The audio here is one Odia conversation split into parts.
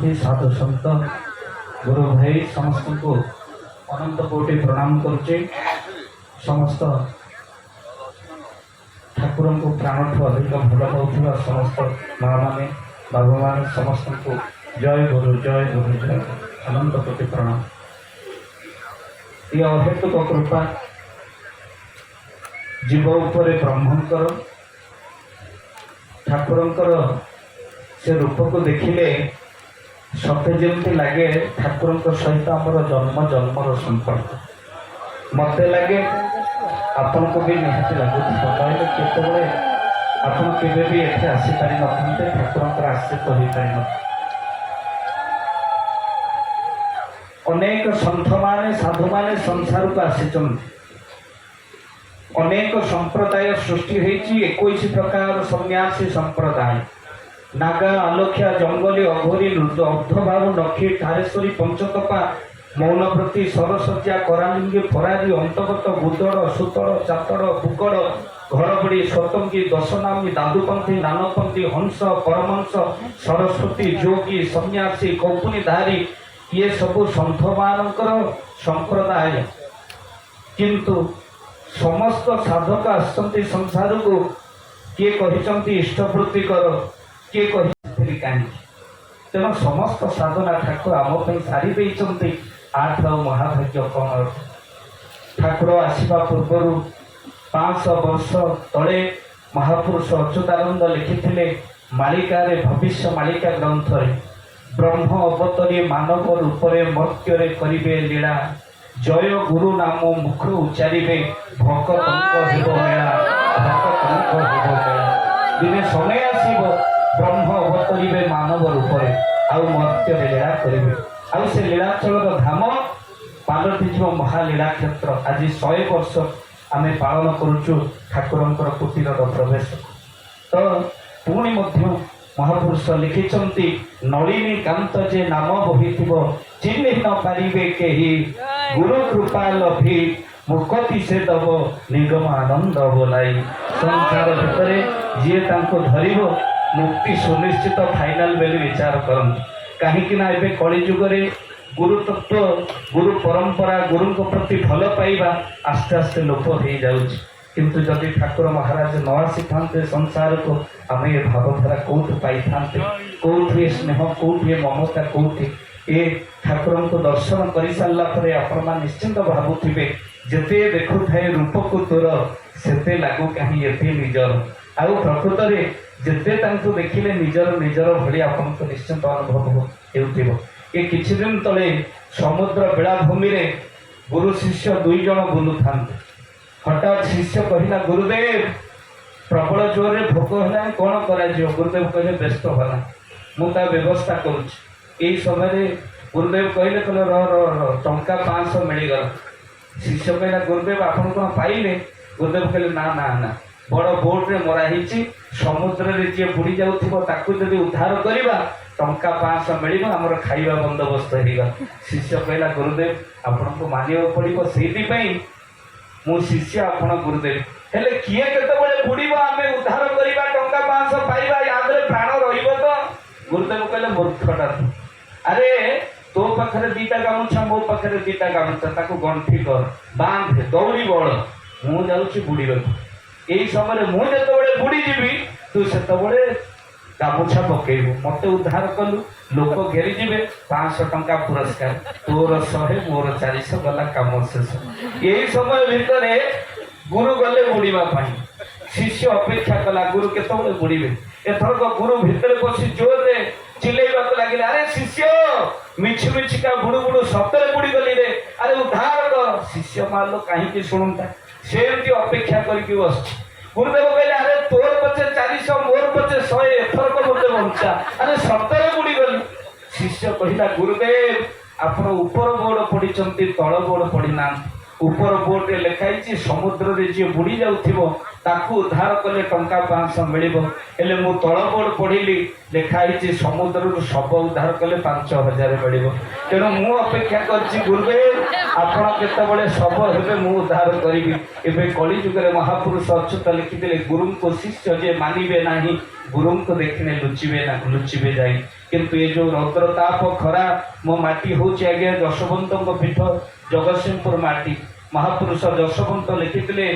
ଅଛନ୍ତି, ସାଧୁ ସନ୍ଥ, ଗୁରୁ ଭାଇ, ସମସ୍ତଙ୍କୁ ଅନନ୍ତ କୋଟି ପ୍ରଣାମ କରୁଛି। ସମସ୍ତ ଠାକୁରଙ୍କୁ ପ୍ରାଣଠୁ ଅଧିକ ଭଲ ପାଉଥିବା ସମସ୍ତ ମା ମାନେ, ବାବୁମାନେ, ସମସ୍ତଙ୍କୁ ଜୟ ଗୁରୁ, ଜୟ ଗୁରୁ, ଜୟ ଗୁରୁ। ଅନନ୍ତ କୋଟି ପ୍ରଣାମ। ଏ ଅହେତୁକ କୃପା ଜୀବ ଉପରେ ବ୍ରହ୍ମଙ୍କର, ଠାକୁରଙ୍କର ସେ ରୂପକୁ ଦେଖିଲେ ସତେ ଯେମିତି ଲାଗେ ଠାକୁରଙ୍କ ସହିତ ଆମର ଜନ୍ମ ଜନ୍ମର ସମ୍ପର୍କ। ମତେ ଲାଗେ, ଆପଣଙ୍କୁ ବି ନିହାତି ଲାଗୁଥିବ। ନହେଲେ କେତେବେଳେ ଆପଣ କେବେ ବି ଏଠି ଆସିପାରିନଥାନ୍ତେ, ଠାକୁରଙ୍କର ଆଶ୍ରିତ ହୋଇପାରିନଥାନ୍ତେ। ଅନେକ ସନ୍ଥମାନେ, ସାଧୁମାନେ ସଂସାରକୁ ଆସିଛନ୍ତି। ଅନେକ ସମ୍ପ୍ରଦାୟ ସୃଷ୍ଟି ହେଇଛି। 21 ପ୍ରକାର ସନ୍ନ୍ୟାସୀ ସମ୍ପ୍ରଦାୟ, ନାଗା, ଆଲୋଖିଆ, ଜଙ୍ଗଲୀ, ଅଘୋରୀ, ଅର୍ଦ୍ଧବାହୁ, ନଖି, ଠାରେଶ୍ୱରୀ, ପଞ୍ଚତପା, ମୌନବ୍ରତୀ, ସରସଜ୍ଜା, କରାଲିଙ୍ଗୀ, ଫରାରୀ, ଅନ୍ତଗତ, ବୁଦଡ଼, ସୁତଳ, ଚାତଡ଼, ବୁକଡ଼, ଘରବଡ଼ି, ସ୍ୱତଙ୍ଗୀ, ଦଶନାମୀ, ଦାଦୁପନ୍ଥୀ, ନାନପନ୍ଥୀ, ହଂସ, ପରମହଂସ, ସରସ୍ୱତୀ, ଯୋଗୀ, ସନ୍ନ୍ୟାସୀ, କୌପୁନୀଧାରୀ, ଇଏ ସବୁ ସନ୍ଥମାନଙ୍କର ସମ୍ପ୍ରଦାୟ। କିନ୍ତୁ ସମସ୍ତ ସାଧକ ଆସିଛନ୍ତି ସଂସାରକୁ। କିଏ କହିଛନ୍ତି ଇଷ୍ଟବୃତ୍ତି କର, କିଏ କହିଛନ୍ତି କାହିଁକି। ତେଣୁ ସମସ୍ତ ସାଧନା ଠାକୁର ଆମ ପାଇଁ ସାରି ଦେଇଛନ୍ତି। ୟାଠୁ ଆଉ ମହାଭାଗ୍ୟ କ'ଣ ଅଟେ? ଠାକୁର ଆସିବା ପୂର୍ବରୁ 500 ବର୍ଷ ତଳେ ମହାପୁରୁଷ ଅଚ୍ୟୁତାନନ୍ଦ ଲେଖିଥିଲେ ମାଳିକାରେ, ଭବିଷ୍ୟ ମାଳିକା ଗ୍ରନ୍ଥରେ, "ବ୍ରହ୍ମ ଅବତରୀ ମାନବ ରୂପରେ ମର୍ତ୍ତ୍ୟରେ କରିବେ ଲୀଳା, ଜୟ ଗୁରୁ ନାମ ମୁଖ ଉଚ୍ଚାରିବେ, ଭକତଙ୍କ ହେବ ମେଳା, ଭକତଙ୍କ ହେବ ମେଳା।" ଦିନେ ସମୟ ଆସିବ, ବ୍ରହ୍ମ ଅବତରିବେ ମାନବ ରୂପରେ ଆଉ ମର୍ତ୍ତ୍ୟରେ ଲୀଳା କରିବେ। ଆଉ ସେ ଲୀଳାଚଳର ଧାମ ପାଲଟିଯିବ ମହାଲୀଳା କ୍ଷେତ୍ର। ଆଜି 100 ବର୍ଷ ଆମେ ପାଳନ କରୁଛୁ ଠାକୁରଙ୍କର କୁଟୀରର ପ୍ରବେଶ। ତ ପୁଣି ମଧ୍ୟ ମହାପୁରୁଷ ଲେଖିଛନ୍ତି, "ନଳିନୀ କାନ୍ତ ଯେ ନାମ ବହିଥିବ, ଚିହ୍ନି ନ ପାରିବେ କେହି, ଗୁରୁ କୃପା ଲଭି ମୁକତି ସେ ଦବ, ନିଗମ ଆନନ୍ଦ ବୋଲାଇ।" ସଂସାର ଭିତରେ ଯିଏ ତାଙ୍କୁ ଧରିବ, ମୁକ୍ତି ସୁନିଶ୍ଚିତ, ଫାଇନାଲ ବୋଲି ବିଚାର କରନ୍ତି। କାହିଁକି ନା ଏବେ କଳିଯୁଗରେ ଗୁରୁ ତତ୍ତ୍ୱ, ଗୁରୁ ପରମ୍ପରା, ଗୁରୁଙ୍କ ପ୍ରତି ଭଲ ପାଇବା ଆସ୍ତେ ଆସ୍ତେ ଲୋପ ହେଇଯାଉଛି। କିନ୍ତୁ ଯଦି ଠାକୁର ମହାରାଜ ନ ଆସିଥାନ୍ତେ ସଂସାରକୁ, ଆମେ ଏ ଭାବଧାରା କୋଉଠୁ ପାଇଥାନ୍ତେ? କୋଉଠି ଏ ସ୍ନେହ, କୋଉଠି ଏ ମମତା, କୋଉଠି ଏ? ଠାକୁରଙ୍କୁ ଦର୍ଶନ କରିସାରିଲା ପରେ ଆପଣମାନେ ନିଶ୍ଚିନ୍ତ ଭାବୁଥିବେ, "ଯେତେ ଦେଖୁଥାଏ ରୂପକୁ ତୋର, ସେତେ ଲାଗୁ କାହିଁ ଏତେ ନିଜର।" ଆଉ ପ୍ରକୃତରେ ଯେତେ ତାଙ୍କୁ ଦେଖିଲେ ନିଜର ନିଜର ଭଳି ଆପଣଙ୍କୁ ନିଶ୍ଚିନ୍ତ ଅନୁଭବ ହେଉଥିବ। ଏ କିଛି ଦିନ ତଳେ ସମୁଦ୍ର ବେଳାଭୂମିରେ ଗୁରୁ ଶିଷ୍ୟ ଦୁଇ ଜଣ ବୁଲୁଥାନ୍ତି। ହଠାତ୍ ଶିଷ୍ୟ କହିଲା, "ଗୁରୁଦେବ, ପ୍ରବଳ ଜୋରରେ ଭୋକ ହେଲାଣି, କ'ଣ କରାଯିବ?" ଗୁରୁଦେବ କହିଲେ, "ବ୍ୟସ୍ତ ହନା, ମୁଁ ତା ବ୍ୟବସ୍ଥା କରୁଛି।" ଏଇ ସମୟରେ ଗୁରୁଦେବ କହିଲେ, "ରହ, ରହ, ରହ, ଟଙ୍କା 500 ମିଳିଗଲା।" ଶିଷ୍ୟ କହିଲା, "ଗୁରୁଦେବ, ଆପଣ କ'ଣ ପାଇଲେ?" ଗୁରୁଦେବ କହିଲେ, "ନା, ନା, ନା, ବଡ଼ ବୋଟରେ ମରା ହେଇଛି, ସମୁଦ୍ରରେ ଯିଏ ବୁଡ଼ି ଯାଉଥିବ ତାକୁ ଯଦି ଉଦ୍ଧାର କରିବା, ଟଙ୍କା 500 ମିଳିବ, ଆମର ଖାଇବା ବନ୍ଦୋବସ୍ତ ହେଇଗଲା।" ଶିଷ୍ୟ କହିଲା, "ଗୁରୁଦେବ, ଆପଣଙ୍କୁ ମାନିବାକୁ ପଡ଼ିବ, ସେଇଥିପାଇଁ ମୁଁ ଶିଷ୍ୟ, ଆପଣ ଗୁରୁଦେବ। ହେଲେ କିଏ କେତେବେଳେ ବୁଡ଼ିବ, ଆମେ ଉଦ୍ଧାର କରିବା, ଟଙ୍କା 500 ପାଇବା, ୟା ଦେହରେ ପ୍ରାଣ ରହିବ ତ?" ଗୁରୁଦେବ କହିଲେ, "ମୂର୍ଖଟା ତୁ। ଆରେ, ତୋ ପାଖରେ ଦିଟା ଗାମୁଛା, ମୋ ପାଖରେ ଦିଟା ଗାମୁଛା, ତାକୁ ଗଣ୍ଠି କର, ବାନ୍ଧେ, ଦଉଡ଼ି ବଳ, ମୁଁ ଯାଉଛି ବୁଡ଼ିବାକୁ। ଏଇ ସମୟରେ ମୁଁ ଯେତେବେଳେ ବୁଡ଼ିଯିବି, ତୁ ସେତେବେଳେ ଗାମୁଛା ପକେଇବୁ, ମତେ ଉଦ୍ଧାର କଲୁ, ଲୋକ ଘେରିଯିବେ, 500 ଟଙ୍କା ପୁରସ୍କାର, ତୋର 100, ମୋର 400, ଗଲା କାମ ଶେଷ।" ଏଇ ସମୟ ଭିତରେ ଗୁରୁ ଗଲେ ବୁଡ଼ିବା ପାଇଁ। ଶିଷ୍ୟ ଅପେକ୍ଷା କଲା, ଗୁରୁ କେତେବେଳେ ବୁଡ଼ିବେ। ଏଥରକ ଗୁରୁ ଭିତରେ ବସି ଜୋରରେ ଚିଲେଇବାକୁ ଲାଗିଲେ, "ଆରେ ଶିଷ୍ୟ, ମିଛି ମିଛିକା ବୁଡୁ ବୁଡୁ ସତରେ ବୁଡ଼ିଗଲି ରେ, ଆରେ ଉଦ୍ଧାର କର।" ଶିଷ୍ୟ ମାଲୋ କାହିଁକି ଶୁଣନ୍ତା? ସେମିତି ଅପେକ୍ଷା କରିକି ବସିଛି। ଗୁରୁଦେବ କହିଲେ, "ଆରେ, ତୋର ପଛେ 400, ମୋର ପଛେ 100, ଏଥରକ ମତେ ବଞ୍ଚା, ଆରେ ସତରେ ବୁଡ଼ିଗଲି।" ଶିଷ୍ୟ କହିଲା, "ଗୁରୁଦେବ, ଆପଣ ଉପର ବୋର୍ଡ ପଢିଛନ୍ତି, ତଳ ବୋର୍ଡ ପଢିନାହାନ୍ତି। ଉପର ବୋର୍ଡରେ ଲେଖା ହେଇଛି, ସମୁଦ୍ରରେ ଯିଏ ବୁଡ଼ି ଯାଉଥିବ ତାକୁ ଉଦ୍ଧାର କଲେ ଟଙ୍କା 500 ମିଳିବ। ହେଲେ ମୁଁ ତଳ ବୋର୍ଡ ପଢିଲି, ଲେଖା ହେଇଛି ସମୁଦ୍ରରୁ ଶବ ଉଦ୍ଧାର କଲେ 5000 ମିଳିବ। ତେଣୁ ମୁଁ ଅପେକ୍ଷା କରିଛି ଗୁରୁଦେବ, ଆପଣ କେତେବେଳେ ଶବ ହେବେ, ମୁଁ ଉଦ୍ଧାର କରିବି।" ଏବେ କଳି ଯୁଗରେ ମହାପୁରୁଷ ଅଚ୍ୟୁତ ଲେଖିଥିଲେ, "ଗୁରୁଙ୍କୁ ଶିଷ୍ୟ ଯେ ମାନିବେ ନାହିଁ, ଗୁରୁଙ୍କୁ ଦେଖିଲେ ଲୁଚିବେ ନା ଲୁଚିବେ ଯାଇ।" କିନ୍ତୁ ଏ ଯୋଉ ରୌଦ୍ର ତାପ ଖରା, ମୋ ମାଟି ହଉଛି ଆଜ୍ଞା ଯଶୋବନ୍ତଙ୍କ ପୀଠ ଜଗତସିଂହପୁର ମାଟି। ମହାପୁରୁଷ ଯଶୋବନ୍ତ ଲେଖିଥିଲେ,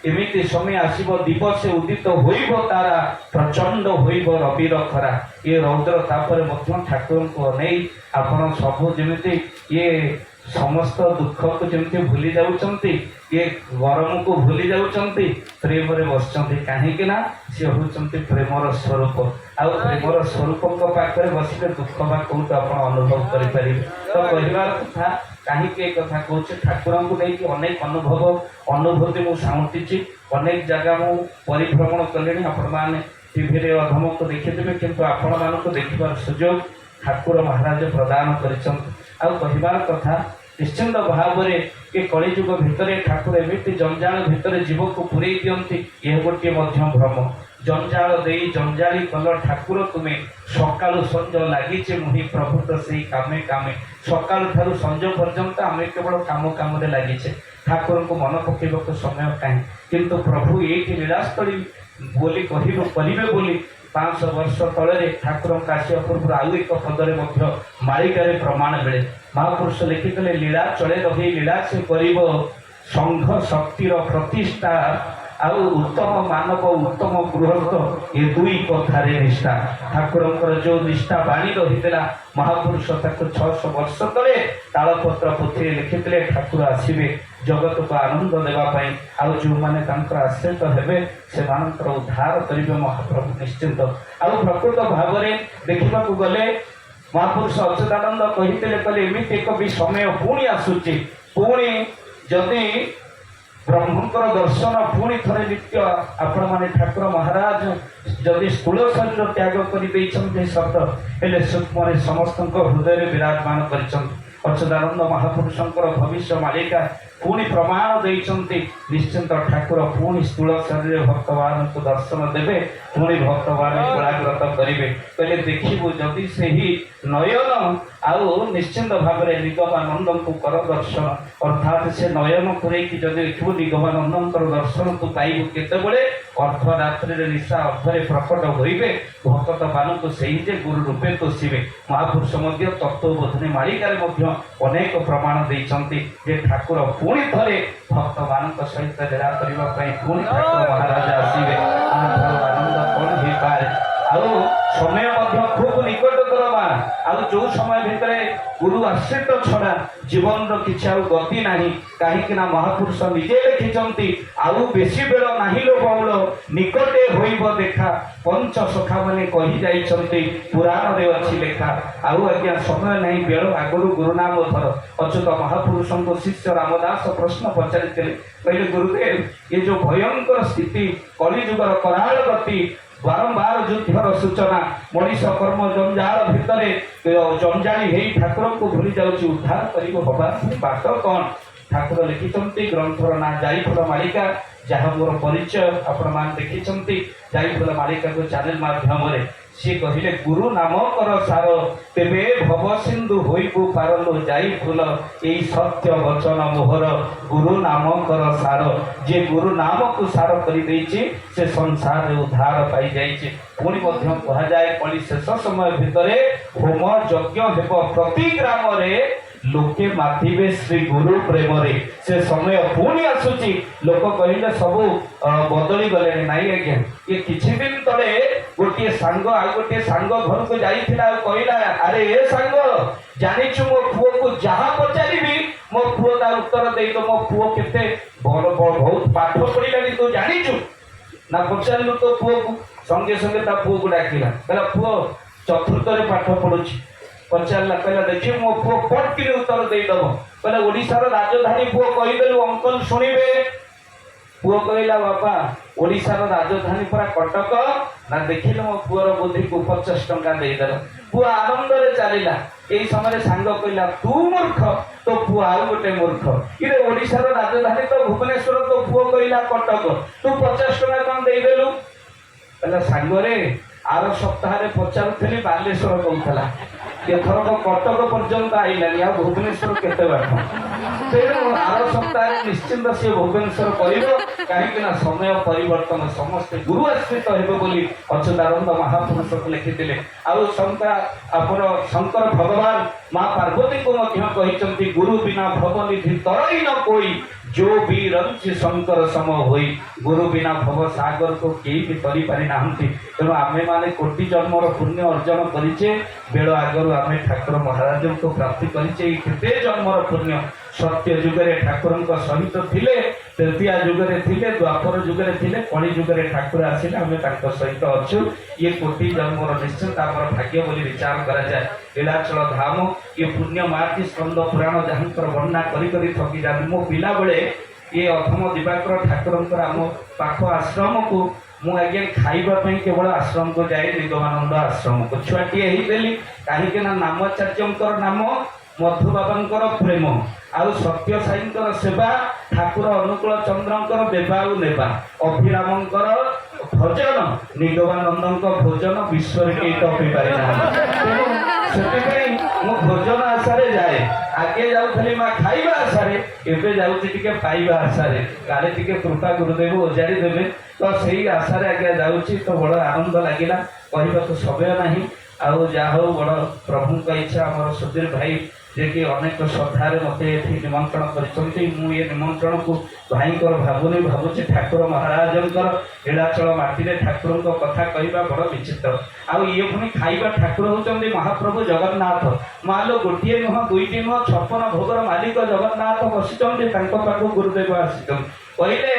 ଏମିତି ସମୟ ଆସିବ ଦିବସେ ଉଦିତ ହୋଇବ ତାରା, ପ୍ରଚଣ୍ଡ ହୋଇବ ରବିର ଖରା। ଏ ରୌଦ୍ର ତାପରେ ମଧ୍ୟ ଠାକୁରଙ୍କୁ ଅନେଇ ଆପଣ ସବୁ ଯେମିତି ଇଏ ସମସ୍ତ ଦୁଃଖକୁ ଯେମିତି ଭୁଲି ଯାଉଛନ୍ତି, ଇଏ ଗରମକୁ ଭୁଲି ଯାଉଛନ୍ତି, ପ୍ରେମରେ ବସିଛନ୍ତି। କାହିଁକି ନା ସିଏ ହଉଛନ୍ତି ପ୍ରେମର ସ୍ୱରୂପ। ଆଉ ପ୍ରେମର ସ୍ୱରୂପଙ୍କ ପାଖରେ ବସିଲେ ଦୁଃଖ ବା କୋଉଠୁ ଆପଣ ଅନୁଭବ କରିପାରିବେ? ତ କହିବାର କଥା, କାହିଁକି ଏ କଥା କହୁଛି, ଠାକୁରଙ୍କୁ ନେଇକି ଅନେକ ଅନୁଭବ ଅନୁଭୂତି ମୁଁ ସାଉଁଟିଛି। ଅନେକ ଜାଗା ମୁଁ ପରିଭ୍ରମଣ କଲିଣି। ଆପଣମାନେ ଟିଭିରେ ଅଧମକୁ ଦେଖିଥିବେ, କିନ୍ତୁ ଆପଣମାନଙ୍କୁ ଦେଖିବାର ସୁଯୋଗ ଠାକୁର ମହାରାଜ ପ୍ରଦାନ କରିଛନ୍ତି। ଆଉ କହିବାର କଥା, ନିଶ୍ଚିନ୍ତ ଭାବରେ ଏ କଳିଯୁଗ ଭିତରେ ଠାକୁର ଏମିତି ଜଞ୍ଜାଳ ଭିତରେ ଜୀବକୁ ପୂରେଇ ଦିଅନ୍ତି, ଏହା ଗୋଟିଏ ମଧ୍ୟ ଭ୍ରମ। ଜଞ୍ଜାଳ ଦେଇ ଜଞ୍ଜାଳି କଲ ଠାକୁର ତୁମେ, ସକାଳୁ ସଞ୍ଜ ଲାଗିଛି ମୁହିଁ ପ୍ରଭୁ ତ ସେଇ କାମେ କାମେ। ସକାଳୁ ଠାରୁ ସଞ୍ଜ ପର୍ଯ୍ୟନ୍ତ ଆମେ କେବଳ କାମ କାମରେ ଲାଗିଛେ, ଠାକୁରଙ୍କୁ ମନ ପକେଇବାକୁ ସମୟ କାହିଁ? କିନ୍ତୁ ପ୍ରଭୁ ଏଇଠି ଲୀଳାସ୍ଥଳୀ ବୋଲି କହିବ କରିବେ ବୋଲି 500 ବର୍ଷ ତଳରେ ଠାକୁରଙ୍କ ଆସିବା ପୂର୍ବରୁ ଆଉ ଏକ ପଦରେ ମଧ୍ୟ ମାଳିକାରେ ପ୍ରମାଣ ମିଳେ। ମହାପୁରୁଷ ଲେଖିଥିଲେ, ଲୀଳା ଚଳେ ରହି ଲୀଳା ସେ କରିବ, ସଂଘ ଶକ୍ତିର ପ୍ରତିଷ୍ଠା, ଆଉ ଉତ୍ତମ ମାନବ ଉତ୍ତମ ଗୃହସ୍ଥ ଏ ଦୁଇ କଥାରେ ନିଷ୍ଠା। ଠାକୁରଙ୍କର ଯୋଉ ନିଷ୍ଠା ବାଣୀ ରହିଥିଲା, ମହାପୁରୁଷ ତାକୁ 600 ବର୍ଷ ତଳେ ତାଳପତ୍ର ପୋଥିରେ ଲେଖିଥିଲେ, ଠାକୁର ଆସିବେ ଜଗତକୁ ଆନନ୍ଦ ଦେବା ପାଇଁ, ଆଉ ଯେଉଁମାନେ ତାଙ୍କର ଆଶ୍ରିତ ହେବେ ସେମାନଙ୍କର ଉଦ୍ଧାର କରିବେ ମହାପ୍ରଭୁ ନିଶ୍ଚିନ୍ତ। ଆଉ ପ୍ରକୃତ ଭାବରେ ଦେଖିବାକୁ ଗଲେ ମହାପୁରୁଷ ଅଚ୍ୟୁତାନନ୍ଦ କହିଥିଲେ, କହିଲେ ଏମିତି ଏକ ବି ସମୟ ପୁଣି ଆସୁଛି, ପୁଣି ଯଦି ବ୍ରହ୍ମଙ୍କର ଦର୍ଶନ ପୁଣି ଥରେ ନିତ୍ୟ ଆପଣମାନେ ଠାକୁର ମହାରାଜ ଯଦି ସ୍ଥୂଳ ଶରୀର ତ୍ୟାଗ କରିଦେଇଛନ୍ତି ସତ, ହେଲେ ସୂକ୍ଷ୍ମରେ ସମସ୍ତଙ୍କ ହୃଦୟରେ ବିରାଜମାନ କରିଛନ୍ତି। ଅଚ୍ୟୁତାନନ୍ଦ ମହାପୁରୁଷଙ୍କର ଭବିଷ୍ୟ ମାଳିକା ପୁଣି ପ୍ରମାଣ ଦେଇଛନ୍ତି, ନିଶ୍ଚିନ୍ତ ଠାକୁର ପୁଣି ସ୍ଥୂଳ ଶରୀରରେ ଭକ୍ତମାନଙ୍କୁ ଦର୍ଶନ ଦେବେ, ପୁଣି ଭକ୍ତମାନେ କୋଳାଗ୍ରତ କରିବେ। କହିଲେ ଦେଖିବୁ ଯଦି ସେହି ନୟନ, ଆଉ ନିଶ୍ଚିନ୍ତ ଭାବରେ ନିଗମାନନ୍ଦଙ୍କୁ କର ଦର୍ଶନ। ଅର୍ଥାତ୍ ସେ ନୟନ ପୂରେଇକି ଯଦି ଦେଖିବୁ, ନିଗମାନନ୍ଦଙ୍କର ଦର୍ଶନ ତୁ ପାଇବୁ। କେତେବେଳେ? ଅର୍ଦ୍ଧରାତ୍ରିରେ ନିଶା ଅର୍ଦ୍ଧରେ ପ୍ରକଟ ହୋଇବେ, ଭକ୍ତମାନଙ୍କୁ ସେହି ଯେ ଗୁରୁ ରୂପେ ତୋଷିବେ। ମହାପୁରୁଷ ମଧ୍ୟ ତତ୍ତ୍ୱବୋଧନୀ ମାଳିକାରେ ମଧ୍ୟ ଅନେକ ପ୍ରମାଣ ଦେଇଛନ୍ତି ଯେ ଠାକୁର ପୁଣି ଥରେ ଭକ୍ତମାନଙ୍କ ସହିତ ଲୀଳା କରିବା ପାଇଁ ପୁଣି ଠାକୁର ମହାରାଜ ଆସିବେ। ଆଠାରୁ ଆନନ୍ଦ କଣ ହେଇପାରେ? ଆଉ ସମୟ ମଧ୍ୟ ଖୁବ ନିକଟତର ମା। ଆଉ ଯୋଉ ସମୟ ଭିତରେ ଗୁରୁ ଆଶ୍ରିତ ଛଡା ଜୀବନର କିଛି ଆଉ ଗତି ନାହିଁ। କାହିଁକି ନା ମହାପୁରୁଷ ନିଜେ ଲେଖିଛନ୍ତି, ଆଉ ବେଶୀ ବେଳ ନାହିଁ ଲୋ ବଉଳ, ନିକଟେ ହୋଇବ ଦେଖା। ପଞ୍ଚ ସଖା ମାନେ କହି ଯାଇଛନ୍ତି, ପୁରାଣରେ ଅଛି ଲେଖା। ଆଉ ଆଜ୍ଞା ସମୟ ନାହିଁ, ବେଳ ଆଗରୁ ଗୁରୁନାମ ଧର। ଅଚ୍ୟୁତ ମହାପୁରୁଷଙ୍କୁ ଶିଷ୍ୟ ରାମଦାସ ପ୍ରଶ୍ନ ପଚାରିଥିଲେ, କହିଲେ ଗୁରୁଦେବ, ଏ ଯୋଉ ଭୟଙ୍କର ସ୍ଥିତି, କଳିଯୁଗର କରାଳ ଗତି, ବାରମ୍ବାର ଯୁଦ୍ଧର ସୂଚନା, ମଣିଷ କର୍ମ ଜଞ୍ଜାଳ ଭିତରେ ଜଞ୍ଜାଳି ହେଇ ଠାକୁରଙ୍କୁ ଭୁଲି ଯାଉଛି, ଉଦ୍ଧାର କରିବ ହବା ବାଟ କଣ? ଠାକୁର ଲେଖିଛନ୍ତି, ଗ୍ରନ୍ଥର ନାଁ ଯାଇଫୁଲ ମାଳିକା, ଯାହା ମୋର ପରିଚୟ ଆପଣମାନେ ଦେଖିଛନ୍ତି ଯାଇଫୁଲ ମାଳିକାକୁ ଚ୍ୟାନେଲ ମାଧ୍ୟମରେ। ସିଏ କହିଲେ, ଗୁରୁ ନାମ କର ସାର, ତେବେ ଭବ ସିନ୍ଧୁ ହୋଇବୁ ପାରଲୋ ଯାଇ ଫୁଲ, ଏଇ ସତ୍ୟ ବଚନ ମୋହର। ଗୁରୁ ନାମ କର ସାର। ଯିଏ ଗୁରୁ ନାମକୁ ସାର କରିଦେଇଛି, ସେ ସଂସାରରେ ଉଦ୍ଧାର ପାଇଯାଇଛି। ପୁଣି ମଧ୍ୟ କୁହାଯାଏ, କଳି ଶେଷ ସମୟ ଭିତରେ ହୋମ ଯଜ୍ଞ ହେବ ପ୍ରତି ଗ୍ରାମରେ, ଲୋକେ ମାତିବେ ଶ୍ରୀ ଗୁରୁ ପ୍ରେମରେ। ସେ ସମୟ ପୁଣି ଆସୁଛି। ଲୋକ କହିଲେ ସବୁ ବଦଳି ଗଲେଣି। ନାଇଁ ଆଜ୍ଞା, ଇଏ କିଛି ଦିନ ତଳେ ଗୋଟିଏ ସାଙ୍ଗ ଆଉ ଗୋଟିଏ ସାଙ୍ଗ ଘରକୁ ଯାଇଥିଲା, ଆଉ କହିଲା, ଆରେ ଏ ସାଙ୍ଗ, ଜାଣିଛୁ, ମୋ ପୁଅକୁ ଯାହା ପଚାରିବି ମୋ ପୁଅ ତା ଉତ୍ତର ଦେଇଦବ। ମୋ ପୁଅ କେତେ ବଡ ବହୁତ ପାଠ ପଢିଲାଣି, ତୁ ଜାଣିଛୁ ନା? ପଚାରିଲୁ ତୋ ପୁଅକୁ। ସଙ୍ଗେ ସଙ୍ଗେ ତା ପୁଅକୁ ଡାକିଲା, କହିଲା ପୁଅ ଚତୁର୍ଥରେ ପାଠ ପଢୁଛି। ପଚାରିଲା, କହିଲା ଦେଖିବୁ ମୋ ପୁଅ ପଟକିନି ଉତ୍ତର ଦେଇଦବ। କହିଲା ଓଡିଶାର ରାଜଧାନୀ ପୁଅ କହିଦେଲୁ, ଅଙ୍କଲ ଶୁଣିବେ। ପୁଅ କହିଲା, ବାପା, ଓଡିଶାର ରାଜଧାନୀ ପରା କଟକ। ନା ଦେଖିଲେ ମୋ ପୁଅର ବୁଦ୍ଧିକୁ, 50 ଟଙ୍କା ଦେଇଦେଲା। ପୁଅ ଆନନ୍ଦରେ ଚାଲିଲା। ଏଇ ସମୟରେ ସାଙ୍ଗ କହିଲା, ତୁ ମୂର୍ଖ, ତୋ ପୁଅ ଆଉ ଗୋଟେ ମୂର୍ଖ। ଇରେ, ଓଡିଶାର ରାଜଧାନୀ ତ ଭୁବନେଶ୍ୱର, ତୋ ପୁଅ କହିଲା କଟକ, ତୁ 50 ଟଙ୍କା କଣ ଦେଇଦେଲୁ? କହିଲା, ସାଙ୍ଗରେ, ଆର ସପ୍ତାହରେ ପଚାରୁଥିଲି ବାଲେଶ୍ୱର କହୁଥିଲା, ଏଥରକ କଟକ ପର୍ଯ୍ୟନ୍ତ ଆଇଲାନି, ଆଉ ଭୁବନେଶ୍ୱର କେତେ ବାଟ? ତେଣୁ ଆର ସପ୍ତାହରେ ନିଶ୍ଚିନ୍ତ ସିଏ ଭୁବନେଶ୍ୱର କହିବ। କାହିଁକି ନା ସମୟ ପରିବର୍ତ୍ତନ, ସମସ୍ତେ ଗୁରୁ ଆଶ୍ରିତ ହେବେ ବୋଲି ଅଚ୍ୟୁତାନନ୍ଦ ମହାପୁରୁଷକୁ ଲେଖିଥିଲେ। ଆଉ ଶଙ୍କର, ଆପଣ ଶଙ୍କର ଭଗବାନ ମା ପାର୍ବତୀଙ୍କୁ ମଧ୍ୟ କହିଛନ୍ତି, "ଗୁରୁ ବିନା ଭବନିଧି ତରଇ ନ କୋଇ, ଯୋ ବିରଞ୍ଚି ଶଙ୍କର ସମ ହୋଇ।" ଗୁରୁ ବିନା ଭବ ସାଗରକୁ କେହି ବି ତରି ପାରିନାହାନ୍ତି। ତେଣୁ ଆମେମାନେ କୋଟି ଜନ୍ମର ପୁଣ୍ୟ ଅର୍ଜନ କରିଛେ, ବେଳ ଆଗରୁ ଆମେ ଠାକୁର ମହାରାଜଙ୍କୁ ପ୍ରାପ୍ତି କରିଛେ। ଏଇ କେତେ ଜନ୍ମର ପୁଣ୍ୟ! ସତ୍ୟ ଯୁଗରେ ଠାକୁରଙ୍କ ସହିତ ଥିଲେ, ତ୍ରେତୟା ଯୁଗରେ ଥିଲେ, ଦ୍ୱାପର ଯୁଗରେ ଥିଲେ, କଳି ଯୁଗରେ ଠାକୁର ଆସିଲେ, ଆମେ ତାଙ୍କ ସହିତ ଅଛୁ। ଇଏ କୋଟି ଜନ୍ମର ନିଶ୍ଚିନ୍ତ ଆମର ଭାଗ୍ୟ ବୋଲି ବିଚାର କରାଯାଏ। ନୀଳାଚଳ ଧାମ, ଇଏ ପୁଣ୍ୟ ମାଟି, ସ୍କନ୍ଦ ପୁରାଣ ଯାହାଙ୍କର ବର୍ଣ୍ଣନା କରି କରି ଥକି ଯାଆନ୍ତି। ମୋ ପିଲାବେଳେ ଇଏ ଅଧମ ଦିବାକର ଠାକୁରଙ୍କର ଆମ ପାଖ ଆଶ୍ରମକୁ ମୁଁ ଆଜ୍ଞା ଖାଇବା ପାଇଁ କେବଳ ଆଶ୍ରମକୁ ଯାଏ, ନିଗମାନନ୍ଦ ଆଶ୍ରମକୁ। ଛୁଆଟିଏ ହେଇଥିଲି। କାହିଁକି ନା ନାମାଚାର୍ଯ୍ୟଙ୍କର ନାମ, ମଧୁ ବାବାଙ୍କର ପ୍ରେମ ଆଉ ସତ୍ୟ ସାଇଙ୍କର ସେବା, ଠାକୁର ଅନୁକୂଳ ଚନ୍ଦ୍ରଙ୍କର ଦେବା ଆଉ ନେବା, ଅଭିରାମଙ୍କର ଭଜନ, ନିଗମାନନ୍ଦଙ୍କ ଭୋଜନ ବିଶ୍ୱରେ କେହି ଟପି ପାରିନାହାନ୍ତି। ତେଣୁ ସେଥିପାଇଁ ମୁଁ ଭୋଜନ ଆଶାରେ ଯାଏ। ଆଗେ ଯାଉଥିଲି ମା ଖାଇବା ଆଶାରେ, ଏବେ ଯାଉଛି ଟିକେ ପାଇବା ଆଶାରେ। କାଳେ ଟିକେ କୃପା ଗୁରୁଦେବ ଓଜାରି ଦେବେ, ତ ସେଇ ଆଶାରେ ଆଜ୍ଞା ଯାଉଛି। ତ ବଡ଼ ଆନନ୍ଦ ଲାଗିଲା, କହିବାକୁ ସମୟ ନାହିଁ। ଆଉ ଯାହା ହଉ, ବଡ଼ ପ୍ରଭୁଙ୍କ ଇଚ୍ଛା, ଆମର ସୁଧୀର ଭାଇ ଯିଏକି ଅନେକ ଶ୍ରଦ୍ଧାରେ ମୋତେ ଏଠି ନିମନ୍ତ୍ରଣ କରିଛନ୍ତି। ମୁଁ ଏ ନିମନ୍ତ୍ରଣକୁ ଭାଇଙ୍କର ଭାବୁନି, ଭାବୁଛି ଠାକୁର ମହାରାଜଙ୍କର। ନୀଳାଚଳ ମାଟିରେ ଠାକୁରଙ୍କ କଥା କହିବା ବଡ଼ ବିଚିତ୍ର। ଆଉ ଇଏ ପୁଣି ଖାଇବା ଠାକୁର ହେଉଛନ୍ତି ମହାପ୍ରଭୁ ଜଗନ୍ନାଥ। ମାଲୋ, ଗୋଟିଏ ନୁହଁ, ଦୁଇଟି ନୁହଁ, 56 ଭୋଗର ମାଲିକ ଜଗନ୍ନାଥ ବସିଛନ୍ତି, ତାଙ୍କ ପାଖକୁ ଗୁରୁଦେବ ଆସିଛନ୍ତି। କହିଲେ,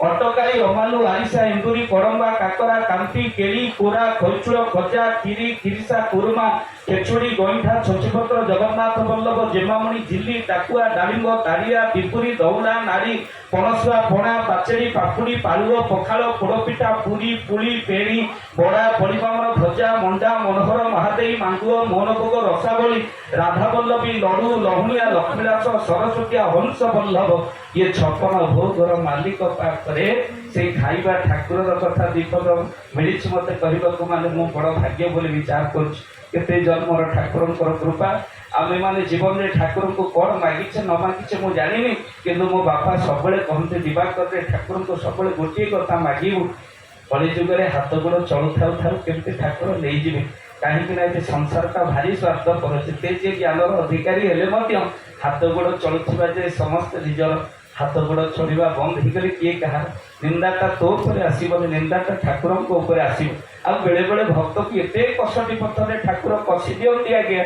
ଅଟକାଳି, ଅମାଲୁ, ଆରିସା, ଏଣ୍ଡୁରି, କଡମ୍ବା, କାକରା, କାନ୍ତି, କେଳି, କୋରା, ଖଇଚୁଳ, ଖଜା, କ୍ଷୀରି, ଖିରିସା, କୁରୁମା, ଖେଚୁଡ଼ି, ଗଇଁଠା, ଛଚିପତ୍ର, ଜଗନ୍ନାଥ ବଲ୍ଲଭ, ଜେମାମଣି, ଝିଲି, ଟାକୁଆ, ଡାଳିମ୍ବ, ତାରିଆ, ପିପୁରି, ଦଉଡ଼ା, ନାଡ଼ି, ପଣସୁଆ, ପଣା, ପାଚେଡ଼ି, ପାପୁଡ଼ି, ପାଳୁଅ, ପଖାଳ, ପୋଡ଼ପିଠା, ପୁରୀ, ପୁଳି, ପେଣି, ବଡ଼ା, ପଳିପାମର, ଭଜା, ମଣ୍ଡା, ମନୋହର, ମହାଦେଇ, ମାଣ୍ଡୁଅ, ମୋହନଭୋଗ, ରସାବଳି, ରାଧାବଲ୍ଲଭୀ, ଲଡୁ, ଲହୁଣିଆ, ଲକ୍ଷ୍ମୀଦାସ, ସରସ୍ୱତୀଆ, ହଂସ ବଲ୍ଲଭ। ଇଏ 56 ଭୋଗର ମାଲିକ ପାଖରେ ସେଇ ଖାଇବା ଠାକୁରର କଥା ଦ୍ୱିପଦ ମିଳିଛି ମତେ କହିବାକୁ, ମାନେ ମୁଁ ବଡ଼ ଭାଗ୍ୟ ବୋଲି ବିଚାର କରୁଛି। କେତେ ଜନ୍ମର ଠାକୁରଙ୍କର କୃପା! ଆମେମାନେ ଜୀବନରେ ଠାକୁରଙ୍କୁ କ'ଣ ମାଗିଛେ ନ ମାଗିଛେ ମୁଁ ଜାଣିନି, କିନ୍ତୁ ମୋ ବାପା ସବୁବେଳେ କହନ୍ତି, "ଦିବାକରରେ ଠାକୁରଙ୍କୁ ସବୁବେଳେ ଗୋଟିଏ କଥା ମାଗିବୁ, କଳି ଯୁଗରେ ହାତ ଗୋଡ଼ ଚଳୁଥାଉ ଥାଉ କେମିତି ଠାକୁର ନେଇଯିବେ।" କାହିଁକି ନା ଏଠି ସଂସାରଟା ଭାରି ସ୍ୱାର୍ଥପର। ଯେତେ ଯିଏ ଜ୍ଞାନର ଅଧିକାରୀ ହେଲେ ମଧ୍ୟ ହାତ ଗୋଡ଼ ଚଳୁଥିବା ଯେ ସମସ୍ତେ ନିଜର ହାତ ଗୋଡ଼ ଚଳିବା ବନ୍ଦ ହେଇଗଲେ କିଏ କାହାର ନିନ୍ଦାଟା ତୋ ଉପରେ ଆସିବନି, ନିନ୍ଦାଟା ଠାକୁରଙ୍କ ଉପରେ ଆସିବ। ଆଉ ବେଳେ ବେଳେ ଭକ୍ତକୁ ଏତେ କଷଟି ପଥରରେ ଠାକୁର କଷି ଦିଅନ୍ତି ଆଜ୍ଞା।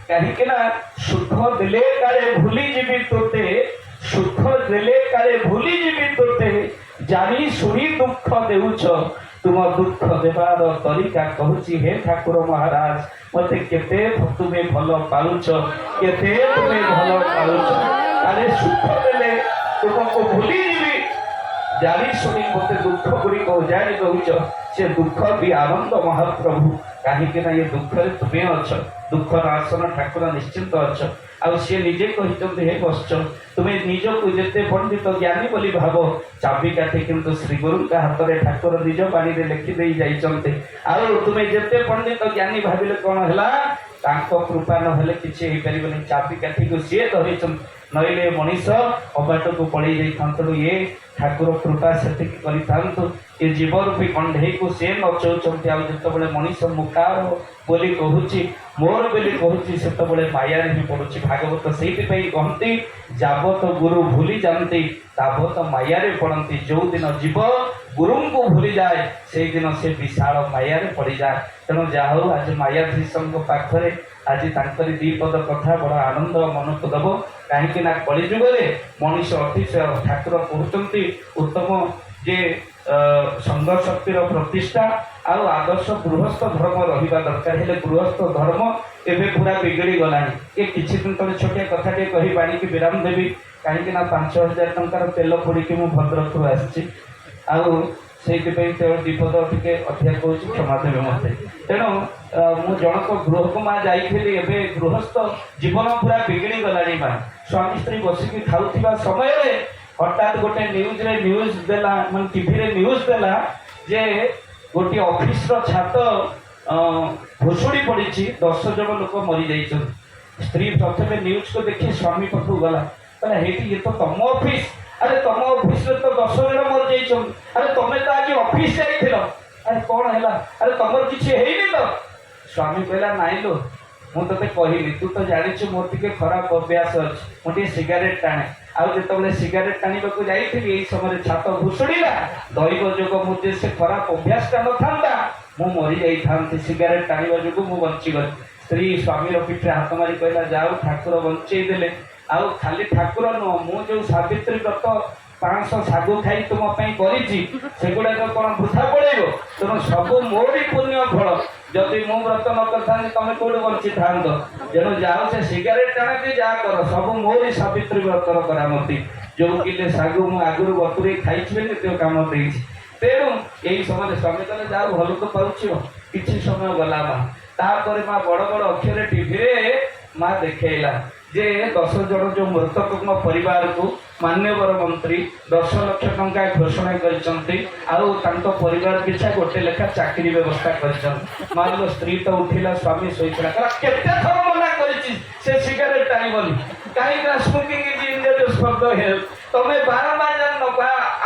କାହିଁକି ନା ସୁଖ ଦେଲେ କାଳେ ଭୁଲି ଯିବି ତୋତେ, ସୁଖ ଦେଲେ କାଳେ ଭୁଲି ଯିବି ତୋତେ, ଜାଣି ଶୁଣି ଦୁଃଖ ଦେଉଛ। ତୁମ ଦୁଃଖ ଦେବାର ତରିକା କହୁଛି ହେ ଠାକୁର ମହାରାଜ, ମତେ କେତେ ତୁମେ ଭଲ ପାଉଛ, କେତେ ତୁମେ ଭଲ ପାଉଛ। କାଳେ ସୁଖ ଦେଲେ ତୁମକୁ ଭୁଲିଯିବି, ଜାଣି ଶୁଣି ମୋତେ ଦୁଃଖ ଗୁଡ଼ିକ ଉଜାଡ଼ି ଦଉଛ। ସେ ଦୁଃଖ ବି ଆନନ୍ଦ ମହାପ୍ରଭୁ, କାହିଁକି ନା ଏ ଦୁଃଖରେ ତୁମେ ଅଛ। ଦୁଃଖ ନାଶନ ଠାକୁର ନିଶ୍ଚିନ୍ତ ଅଛ। ଆଉ ସିଏ ନିଜେ କହିଛନ୍ତି, "ହେ ବତ୍ସ, ତୁମେ ନିଜକୁ ଯେତେ ପଣ୍ଡିତ ଜ୍ଞାନୀ ବୋଲି ଭାବ, ଚାବିକାଠି କିନ୍ତୁ ଶ୍ରୀଗୁରୁଙ୍କ ହାତରେ।" ଠାକୁର ନିଜ ବାଣୀରେ ଲେଖିଦେଇ ଯାଇଛନ୍ତି। ଆଉ ତୁମେ ଯେତେ ପଣ୍ଡିତ ଜ୍ଞାନୀ ଭାବିଲେ କ'ଣ ହେଲା, ତାଙ୍କ କୃପା ନହେଲେ କିଛି ହେଇପାରିବନି। ଚାବିକାଠିକୁ ସିଏ ଧରିଛନ୍ତି, ନଇଲେ ମଣିଷ ଅବାଟକୁ ପଳେଇ ଯାଇଥାନ୍ତୁ। ତେଣୁ ଏ ଠାକୁର କୃପା ସେତିକି କରିଥାନ୍ତୁ। ଏ ଜୀବରୂପୀ କଣ୍ଢେଇକୁ ସେ ନଚଉଛନ୍ତି। ଆଉ ଯେତେବେଳେ ମଣିଷ ମୁକାର ବୋଲି କହୁଛି, ମୋର ବୋଲି କହୁଛି, ସେତେବେଳେ ମାୟାରେ ହିଁ ପଡୁଛି। ଭାଗବତ ସେଇଥିପାଇଁ କହନ୍ତି, ଯାବତ ଗୁରୁ ଭୁଲି ଯାଆନ୍ତି, ତାବତ ମାୟାରେ ପଡ଼ନ୍ତି। ଯୋଉଦିନ ଜୀବ ଗୁରୁଙ୍କୁ ଭୁଲିଯାଏ, ସେଇଦିନ ସେ ବିଶାଳ ମାୟାରେ ପଡ଼ିଯାଏ। ତେଣୁ ଯାହା ହଉ, ଆଜି ମାୟାଧୀଶଙ୍କ ପାଖରେ ଆଜି ତାଙ୍କରି ଦି ପଦ କଥା ବଡ଼ ଆନନ୍ଦ ମନକୁ ଦବ। କାହିଁକି ନା କଳିଯୁଗରେ ମଣିଷ ଅତିଶୟ, ଠାକୁର କହୁଛନ୍ତି ଉତ୍ତମ ଯେ ସଂଘ ଶକ୍ତିର ପ୍ରତିଷ୍ଠା ଆଉ ଆଦର୍ଶ ଗୃହସ୍ଥ ଧର୍ମ ରହିବା ଦରକାର। ହେଲେ ଗୃହସ୍ଥ ଧର୍ମ ଏବେ ପୁରା ବିଗିଡ଼ି ଗଲାଣି। ଏ କିଛି ଦିନ ତଳେ ଛୋଟିଆ କଥା ଟିକେ କହି ବାଣିକି ବିରାମ ଦେବି। କାହିଁକି ନା 5,000 ଟଙ୍କାର ତେଲ ପୋଡ଼ିକି ମୁଁ ଭଦ୍ରକରୁ ଆସିଛି। ଆଉ ସେଇଥିପାଇଁ ତେଣୁ ବିପଦ ଟିକେ ଅଧିକା କହୁଛି, କ୍ଷମା ଦେବେ ମତେ। ତେଣୁ ମୁଁ ଜଣକ ଗୃହକୁ ମା ଯାଇଥିଲି। ଏବେ ଗୃହସ୍ଥ ଜୀବନ ପୁରା ବିଗିଡ଼ି ଗଲାଣି ମା। ସ୍ୱାମୀ ସ୍ତ୍ରୀ ବସିକି ଖାଉଥିବା ସମୟରେ ହଠାତ୍ ଗୋଟେ ନ୍ୟୁଜରେ ନ୍ୟୁଜ ଦେଲା, ମାନେ ଟିଭିରେ ନ୍ୟୁଜ ଦେଲା ଯେ ଗୋଟିଏ ଅଫିସର ଛାତ ଭୁଷୁଡ଼ି ପଡ଼ିଛି, 10 ଜଣ ଲୋକ ମରିଯାଇଛନ୍ତି। ସ୍ତ୍ରୀ ପ୍ରଥମେ ନ୍ୟୁଜକୁ ଦେଖି ସ୍ୱାମୀ ପାଖକୁ ଗଲା। କହିଲା, "ହେଇଟି, ଇଏ ତ ତମ ଅଫିସ ଆରେ, ତମ ଅଫିସରେ ତ 10 ଜଣ ମରିଯାଇଛନ୍ତି। ଆରେ, ତମେ ତ ଆଜି ଅଫିସ ଯାଇଥିଲ। ଆରେ, କଣ ହେଲା? ଆରେ, ତମର କିଛି ହେଇନି ତ? ସ୍ୱାମୀ କହିଲା, ନାଇଁ ଲୋ, ମୁଁ ତତେ କହିଲି, ତୁ ତ ଜାଣିଛୁ ମୋର ଟିକେ ଖରାପ ଅଭ୍ୟାସ ଅଛି, ମୁଁ ଟିକେ ସିଗାରେଟ ଟାଣେ। ଆଉ ଯେତେବେଳେ ସିଗାରେଟ ଟାଣିବାକୁ ଯାଇଥିଲି, ଏଇ ସମୟରେ ଛାତ ଭୁଷୁଡ଼ିଲା। ଦୈବ ଯୋଗ ମୁଁ ଯେ ସେ ଖରାପ ଅଭ୍ୟାସଟା ନଥାନ୍ତା, ମୁଁ ମରି ଯାଇଥାନ୍ତି। ସିଗାରେଟ ଟାଣିବା ଯୋଗୁଁ ମୁଁ ବଞ୍ଚିଗଲି। ସ୍ତ୍ରୀ ସ୍ୱାମୀର ପିଠିରେ ହାତ ମାରି କହିଲା, ଯାଉ, ଠାକୁର ବଞ୍ଚେଇ ଦେଲେ। ଆଉ ଖାଲି ଠାକୁର ନୁହଁ, ମୁଁ ଯୋଉ ସାବିତ୍ରୀ ବ୍ରତ 500 ଶାଗୁ ଖାଇ ତୁମ ପାଇଁ କରିଛି, ସେଗୁଡାକ କଣ ବୃଥା ପଳେଇବ? ତେଣୁ ସବୁ ମୋରି ପୁଣ୍ୟ ଫଳ। ଯଦି ମୁଁ ବ୍ରତ ନ କରିଥାନ୍ତି, ତମେ କୋଉଠି ବଞ୍ଚିଥାନ୍ତ? ତେଣୁ ଯାଅ, ସେ ସିଗାରେଟ ଟାଣ କି ଯାହା କର, ସବୁ ମୋରି ସାବିତ୍ରୀ ବ୍ରତର କରାମତି। ଯୋଉ କିଲେ ଶାଗୁ ମୁଁ ଆଗରୁ ବତୁରେଇ ଖାଇଛି ବୋଲି ଏତେ କାମ ଦେଇଛି। ତେଣୁ ଏଇ ସମୟରେ ସ୍ୱାମୀ କହିଲେ, ଯାଉ, ଭଲ ତ ପାରୁଛି। କିଛି ସମୟ ଗଲା ମା, ତାପରେ ମା ବଡ ବଡ ଅକ୍ଷରରେ ଟିଭିରେ ମା ଦେଖେଇଲା ଯେ 10 ଜଣ ଯୋଉ ମୃତକଙ୍କ ପରିବାରକୁ ମାନ୍ୟବର ମନ୍ତ୍ରୀ 10 ଲକ୍ଷ ଟଙ୍କା ଘୋଷଣା କରିଛନ୍ତି ଆଉ ତାଙ୍କ ପରିବାର ପିଛା ଗୋଟେ ଲେଖା ଚାକିରି ବ୍ୟବସ୍ଥା କରିଛନ୍ତି। ମାଲୋ, ସ୍ତ୍ରୀ ତ ଉଠିଲା, ସ୍ୱାମୀ ଶୋଇଥିଲା। କହିଲା, କେତେ ଥର ମନା କରିଛି ସେ ସିଗାରେଟ ଟାଣିବନି। କାହିଁକି ନା smoking is injurious for the health। ତମେ ବାରମ୍ବାର ଜାଣିନ,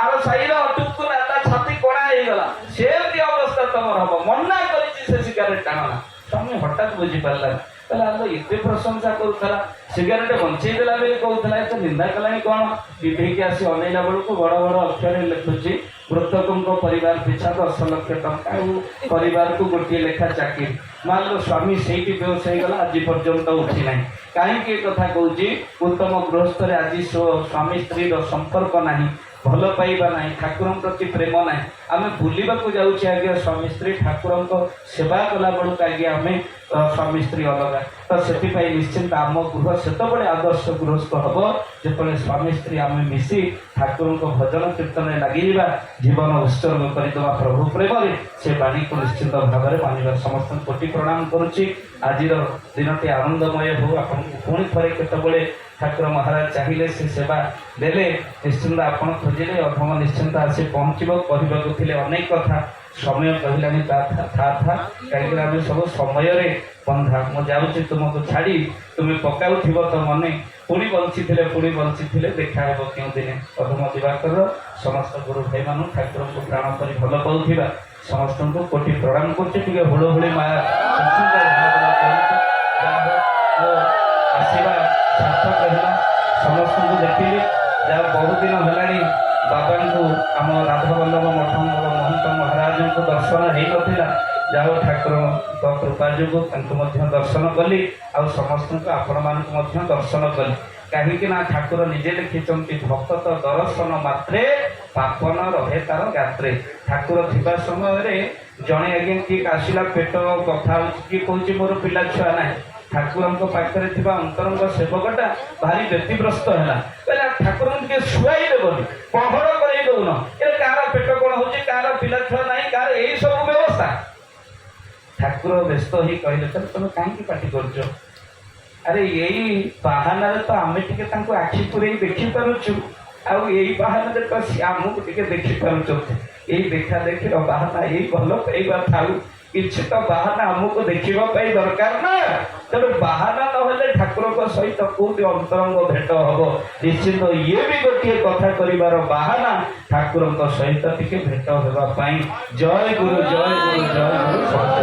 ଆର ସାହିର ଟୁକୁନା, ତା ଛାତି କଣା ହେଇଗଲା, ସେମିତି ଅବସ୍ଥା ତମର ହବ। ମନା କରିଛି ସେ ସିଗାରେଟ ଟାଣନା। ସ୍ୱାମୀ ହଠାତ୍ ବୁଝିପାରିଲାନି। କହିଲା, ଆଲୋ, ଏତେ ପ୍ରଶଂସା କରୁଥିଲା, ସିଗାରେଟ ବଞ୍ଚେଇ ଦେଲା ବୋଲି କହୁଥିଲା, ଏତେ ନିନ୍ଦା କଲାଣି କଣ? ଟିଭିକି ଆସି ଅନେଇଲା ବେଳକୁ ବଡ ବଡ ଅକ୍ଷରରେ ଲେଖୁଛି, ମୃତକଙ୍କ ପରିବାର ପିଛା 10 ଲକ୍ଷ ଟଙ୍କା ଆଉ ପରିବାରକୁ ଗୋଟିଏ ଲେଖା ଚାକିରି। ମାଲୋ, ସ୍ୱାମୀ ସେଇଠି ବେହୋସ ହେଇଗଲା, ଆଜି ପର୍ଯ୍ୟନ୍ତ ଉଠି ନାହିଁ। କାହିଁକି ଏ କଥା କହୁଛି? ଉତ୍ତମ ଗୃହସ୍ଥରେ ଆଜି ସ୍ୱାମୀ ସ୍ତ୍ରୀର ସମ୍ପର୍କ ନାହିଁ, ଭଲ ପାଇବା ନାହିଁ, ଠାକୁରଙ୍କ ପ୍ରତି ପ୍ରେମ ନାହିଁ। ଆମେ ବୁଲିବାକୁ ଯାଉଛେ ଆଜ୍ଞା ସ୍ୱାମୀ ସ୍ତ୍ରୀ, ଠାକୁରଙ୍କ ସେବା କଲା ବେଳକୁ ଆଜ୍ଞା ଆମେ ସ୍ୱାମୀ ସ୍ତ୍ରୀ ଅଲଗା। ତ ସେଥିପାଇଁ ନିଶ୍ଚିନ୍ତ ଆମ ଗୃହ ସେତେବେଳେ ଆଦର୍ଶ ଗୃହସ୍ଥ ହବ, ଯେତେବେଳେ ସ୍ୱାମୀ ସ୍ତ୍ରୀ ଆମେ ମିଶି ଠାକୁରଙ୍କ ଭଜନ କୀର୍ତ୍ତନରେ ଲାଗିଯିବା, ଜୀବନ ଉତ୍ସର୍ଗ କରିଦେବା ପ୍ରଭୁ ପ୍ରେମରେ। ସେ ବାଣୀକୁ ନିଶ୍ଚିନ୍ତ ଭାବରେ ମାନିବା। ସମସ୍ତଙ୍କୁ କୋଟି ପ୍ରଣାମ କରୁଛି। ଆଜିର ଦିନଟି ଆନନ୍ଦମୟ ହଉ। ଆପଣଙ୍କୁ ପୁଣି ଥରେ କେତେବେଳେ ଠାକୁର ମହାରାଜ ଚାହିଁଲେ, ସେ ସେବା ଦେଲେ, ନିଶ୍ଚିନ୍ତ ଆପଣ ଖୋଜିଲେ ଅଧମ ନିଶ୍ଚିନ୍ତ ଆସି ପହଞ୍ଚିବ। କହିବାକୁ ଥିଲେ ଅନେକ କଥା, ସମୟ କହିଲାନି ତା ଥା ଥା ଥା, କାହିଁକିନା ଆମେ ସବୁ ସମୟରେ ବନ୍ଧା। ମୁଁ ଯାଉଛି ତୁମକୁ ଛାଡ଼ି, ତୁମେ ପକାଉଥିବ ତ ମନେ। ପୁଣି ବଞ୍ଚିଥିଲେ ଦେଖା ହେବ କେଉଁ ଦିନେ। ଅଧମ ଦିବାକରର ସମସ୍ତ ଗୁରୁ ଭାଇମାନଙ୍କୁ, ଠାକୁରଙ୍କୁ ପ୍ରାଣ କରି ଭଲ ପାଉଥିବା ସମସ୍ତଙ୍କୁ କୋଟି ପ୍ରଣାମ କରୁଛି। ଟିକେ ହୁଳହୁଳି ମା ନିଶ୍ଚିନ୍ତ ଭାବରେ କରନ୍ତୁ। ଯାହା ହଉ, ମୋ ଆସିବା ସାର୍ଥକ ହେଲା, ସମସ୍ତଙ୍କୁ ଦେଖିଲି। ଯାହା ବହୁତ ଦିନ ହେଲାଣି ବାବାଙ୍କୁ, ଆମ ରାଧାବଲ୍ଲଭ ମଠଙ୍କର ମହନ୍ତ ମହାରାଜଙ୍କୁ ଦର୍ଶନ ହେଇନଥିଲା। ଯାହା ହଉ, ଠାକୁରଙ୍କ କୃପା ଯୋଗୁଁ ତାଙ୍କୁ ମଧ୍ୟ ଦର୍ଶନ କଲି ଆଉ ସମସ୍ତଙ୍କୁ, ଆପଣମାନଙ୍କୁ ମଧ୍ୟ ଦର୍ଶନ କଲି। କାହିଁକି ନା ଠାକୁର ନିଜେ ଲେଖିଛନ୍ତି, ଭକ୍ତ ଦର୍ଶନ ମାତ୍ରେ ପାପ ନ ରହେ ତାର ଗାତ୍ରେ। ଠାକୁର ଥିବା ସମୟରେ ଜଣେ ଆଜ୍ଞା କିଏ ଆସିଲା, ପେଟ କଥା ହଉଛି, କିଏ କହୁଛି ମୋର ପିଲା ଛୁଆ ନାହିଁ। ଠାକୁରଙ୍କ ପାଖରେ ଥିବା ଅନ୍ତରଙ୍ଗ ସେବକଟା ଭାରି ବ୍ୟତିବ୍ରସ୍ତ ହେଲା। କହିଲା, ଠାକୁରଙ୍କୁ ଟିକେ ଶୁଆଇ ଦେବନି, ପହଡ଼ କରେଇ ଦଉନ। ଏ କାହାର ପେଟ କଣ ହଉଛି, କାହାର ପିଲା ଛୁଆ ନାହିଁ, କାହାର ଏଇ ସବୁ ବ୍ୟବସ୍ଥା। ଠାକୁର ବ୍ୟସ୍ତ ହେଇ କହିଲେ, ତାହେଲେ ତମେ କାହିଁକି ପାଟି କରୁଛ? ଆରେ, ଏଇ ବାହାନାରେ ତ ଆମେ ଟିକେ ତାଙ୍କୁ ଆଖି ପୁରେଇ ଦେଖିପାରୁଛୁ ଆଉ ଏଇ ବାହାନାରେ ତ ସିଏ ଆମକୁ ଟିକେ ଦେଖିପାରୁଛନ୍ତି। ଏଇ ଦେଖା ଦେଖିର ବାହାନା, ଏଇ ଭଲ ପାଇବା ଥାଉ, କିଛି ତ ବାହାନା ଆମକୁ ଦେଖିବା ପାଇଁ ଦରକାର ନା। ତେଣୁ ବାହାନା ନହେଲେ ଠାକୁରଙ୍କ ସହିତ କୋଉଠି ଅନ୍ତରଙ୍ଗ ଭେଟ ହବ? ନିଶ୍ଚିନ୍ତ ଇଏ ବି ଗୋଟିଏ କଥା କରିବାର ବାହାନା, ଠାକୁରଙ୍କ ସହିତ ଟିକେ ଭେଟ ହେବା ପାଇଁ। ଜୟ ଗୁରୁ, ଜୟ ଗୁରୁ, ଜୟ ଗୁରୁ। ସମସ୍ତେ